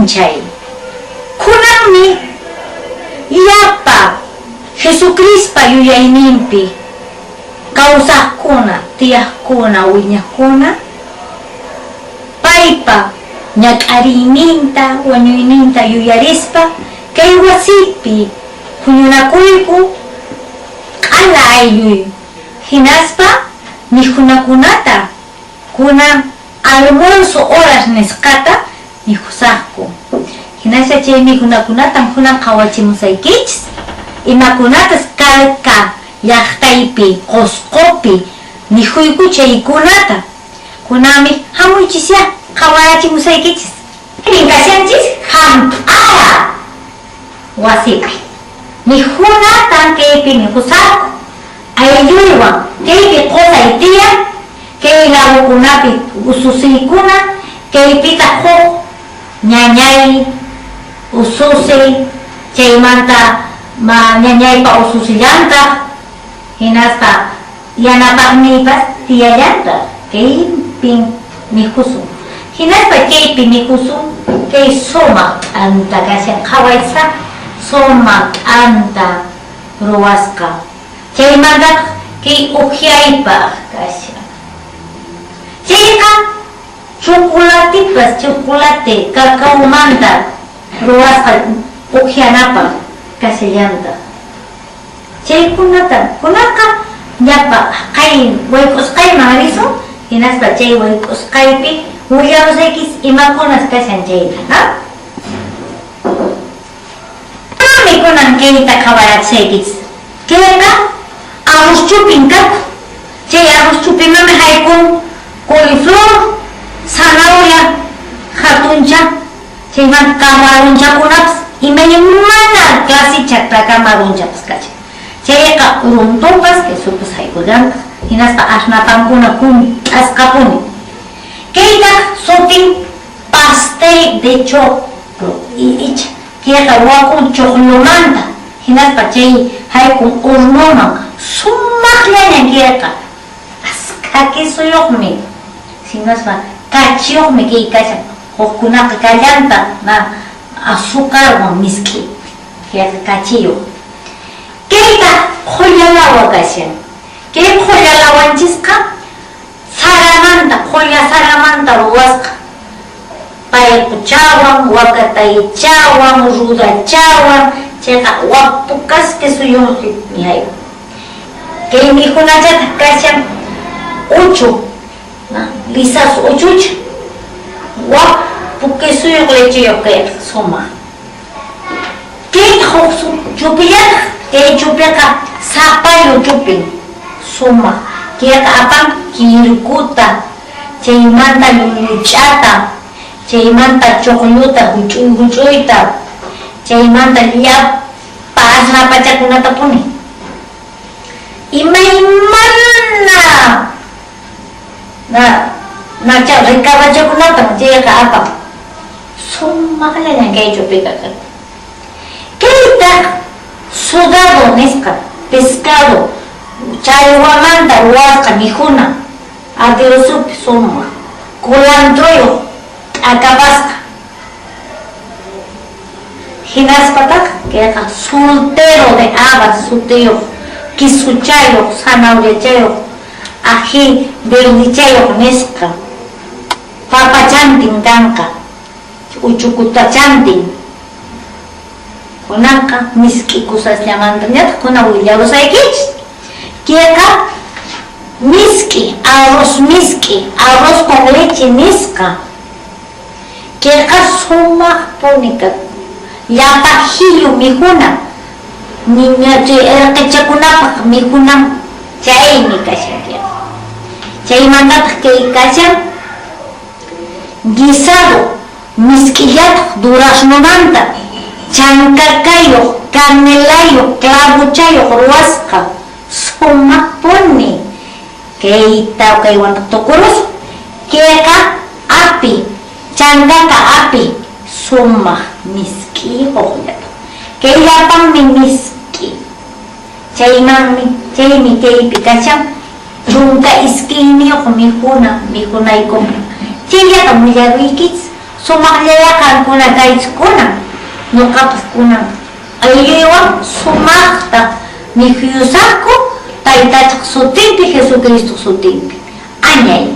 P'unchay. Kunanmi llapa Jesucristpa yuyayninpi kawsaqkuna, tiyaqkuna, wiñaqkuna paypa ñak'ariyninta, wañuyninta yuyarispa kay wasipi huñunakuyku q'ala aylluy hinaspa mikhunakunata kunan almuerzo horas nisqata mikhusaqku. Hinaspa chay mikhunakunatan kunan qhawachimusaykichis imakunatas Calca llaqtaypi, Qosqopi mikhuyku chaykunata. Kunanmi hamuychisyá qhawarachimusaykichis. Pin kashanchis hamp'ara wasipi. Mikhunatan kaypi mikhusaqku. Aylluywan kaypi qosay tiyan, kay ladokunapi ususiykuna, kaypitaq huk ñañay ususi, chaymanta ñañaypa ususillantaq, hinaspa yanapaqniypas tiyallantaq, kaypin mikhusun. Hinaspa chaypi mikhusun kay sumaq t'anta kashan, qhawaysa sumaq t'anta ruwasqa. Chaymantataq kay ukyaypaq kashan. Chayqa chocolatipas, chocolate cacaomanta ruwasqa ukyanapaq kashallantaq. Chaykunata kunaqa llapa qay wayk'usqayman risun, hinaspa chay wayk'usqaypi willarusaykichis imakunas kashan chayta, ha? Kunanmi kunan kayta qhawarachisaykichis. Kayqa arroz chupin kakun. Chay arroz chupimanmi haykun coliflor, zanahoria hatuncha, chaymanta camaronchakunapas, imaymana clasicha camaronchapas kashan. Chayqa runtupas, quesopas haykullantaq, hinaspa asnapankuna hunt'asqapuni. Kaytaq sutin pastel de choclo, icha kayqa ruwakun choclomanta, hinaspa chay haykun hornoman, sumaqllañan kayqa, askha quesoyuqmi, hinaspa kachiyuqmi kay kashan, hukkunaqa kallantaq na azucarwan misk'i, kayqa kachiyuq. Kaytaq qhullalawa kashan. Kay qhullalawanchisqa saramanta, qhulla saramanta ruwasqa. Payquchawan, wakataychawan, rudachawan, chayqa wapu kasqa suyunpi haykun. Kay mikhunachataq kashan uchu, lisas uchucha, wapu quesuyuq lecheyuq kayqa sumaq. Kaytaq huk chupillataq, kay chupiqa zapallo chupin, sumaq. Kayqa apan kirkuta, chaymanta llulluch'ata, chaymanta chuqlluta, huch'uy huch'uyta, chaymanta llapa asnapachakunatapuni. Imaymana na rikabachakunata chayqa apan. Sumaqllañan kay chupiqa kan. Kaytaq sudado nisqa pescado challwamanta ruwasqa mikhuna, aderezopi sumaq, culantroyuq t'akapasqa. Hinaspataq kayqa soltero de habas sutiyuq, quisuchayuq, zanahoriachayuq, ají verdichayuq nisqa, papachantin kanqa, uchukutachantin. Kunanqa misk'i kusaslamantañataq kunan willarusaykichis. Kayqa misk'i, arroz misk'i, arroz con leche nisqa. Kayqa sumaqpuni kakun. Llapa hillu mikhuna, niña chay erqichakunapaq mikhunan, chaymi kashan kayqa. Chaymantataq kay kashan guisado misk'illataq duraznomanta, chankakayuq, canelayuq, clavuchayuq ruwasqa, sumaqpuni. Kayta kaywantaq tukurus. Kayqa api, chankaka api, sumaq misk'i huqllataq. Kay llapanmi misk'i. Chaymanmi, chaymi kaypi kashan 12 mikhuna, mikhunaykuman. Chayllata willaruykichis. Sumaqllaya qankuna kaychis kunan. Ñuqapas kunan aylluywan sumaqta mikhuyusaqku Taytachaq sutinpi, Jesucristoq sutinpi. Añay.